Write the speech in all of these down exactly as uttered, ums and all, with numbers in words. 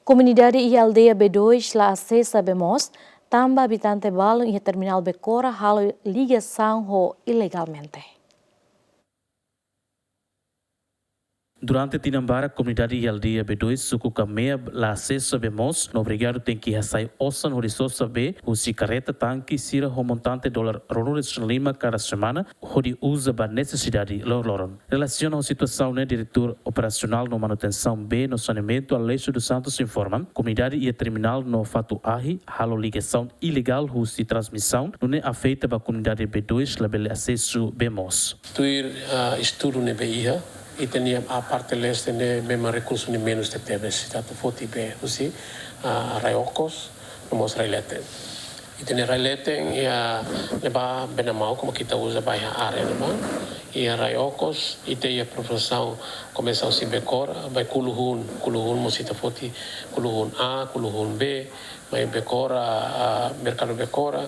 Komunidade iha aldeia B dois la asesa bee moos, tanba abitante balun iha terminál Becora halo ligasaun ho ilegalmente. Durante tinan barak, komunidade iha aldeia B dois, suku Kamea, la asesa bee moos, no obrigadu tenke hasai osan hodi sosa bee husi karreta tanke sira ho montante dolar ruanulu-resin-lima kada semana, hodi uza ba nesesidade loroloron. Relasiona ho situasaun ne'e, Diretór Operasionál no Manutensaun Bee no Saneamentu, Aleixo dos Santos, informa, komunidade iha terminál no Fatuahi halo ligasaun ilegál husi transmisaun, nune'e afeta ba komunidade B dois labele asesu bee moos. Tuir, ah, estudu ne'ebé iha, ita-nia parte leste ne'e memang rekursu ne'e menus tebetebes, ita atu foti bee husi, ah, rai Okos, no mós rai leten. Ita-nia rai leten iha ne'ebá bee namauk mak ita uza ba iha área ne'ebá. Iha rai Okos, ita iha perforasaun komesa husi Becora, ba iha Kuluhun, Kuluhun mós ita foti Kuluhun A, Kuluhun B, ba iha Becora, ah, Merkadu Becora,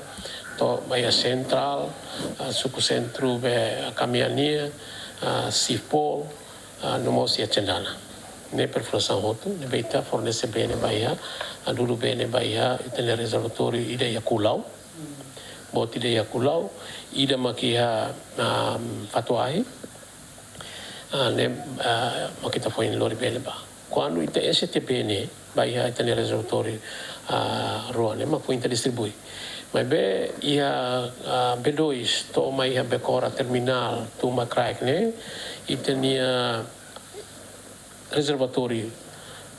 to'o ba iha Sentrál, ah, suku sentru be Kamea nian, ah, Sipol, ah, no mós iha Cendana. Ne'e perforasaun hotu, ne'ebé ita fornese bee ne'e ba iha, ah, dudu bee ne'e ba iha, ita-nia rezervatóriu ida iha Kulau, boot ida iha Kulau, ida mak iha, ah, Fatuahi, ah, ne'e, ah, mak ita foin lori bee ne'e ba. Kuandu ita ese tiha bee ne'e ba iha ita-nia rezervatóriu, ah, rua ne'e mak foin ita distribui. Maibé iha, ah, B dois, to'o mai iha Becora terminál, to'o mai kraik ne'e, ita-nia rezervatóriu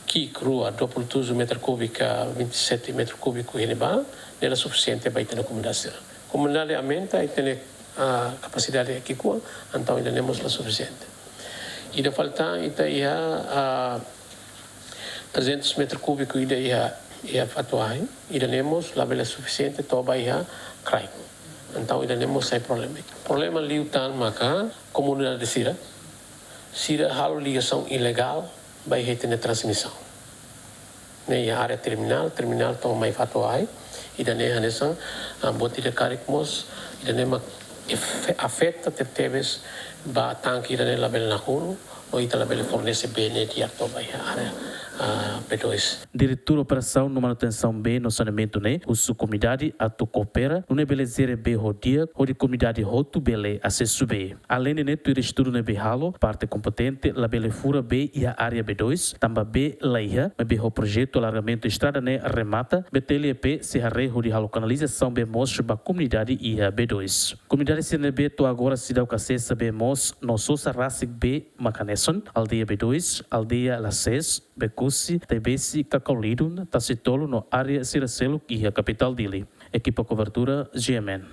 ki'ik rua, dua puluh tujuh meter kúbika, vinte e sete metru kúbiku iha ne'ebá, ne'e la sufisiente ba ita-nia komunidade sira. Komunidade aumenta, ita-nia, ah, kapasidade ki'ikoan, entaun ida-ne'e mós la sufisiente. Ida fali tan ita iha, ah, trezentos metru kúbiku ida iha, iha Fatuahi, ida-ne'e mós labele sufisiente to'o ba iha kraik. Entaun ida-ne'e mós sai problema. Problema liután maka komunidade sira, sira halo ligasaun ilegál ba iha ita-nia transmisaun. Ne'e iha área terminál, terminál to'o mai Fatuahi, ida-ne'e hanesan, ah, boot ida karik mós, ida-ne'e mak efe-, afeta tebetebes ba tanke ida-ne'e labele nakonu, no ita labele fornese bee ne'e di'ak to'o ba iha área, ah, B dois. Diretór Operasaun no Manutensaun Bee no Saneamentu ne'e husu komunidade atu koopera, nune'e bele jere bee ho di'ak, hodi komunidade hotu bele asesu bee. Aleinde ne'e, tuir estudu ne'ebé halo, parte kompetente labele fura bee iha área B dois, tanba bee laiha, maibé ho projetu alargamentu estrada ne'e remata, B T L E P sei haree hodi halo kanalizasaun bee moos ba komunidade iha B dois. Komunidade sira ne'ebé to'o agora seidauk asesa bee moos no sosa rasik bee mak hanesan aldeia B dois, aldeia Lases, Becusse, Taibesi, Cacau Lido, Tasitolu no área sira seluk iha kapitál Dili. Ekipa kobertura, G M N.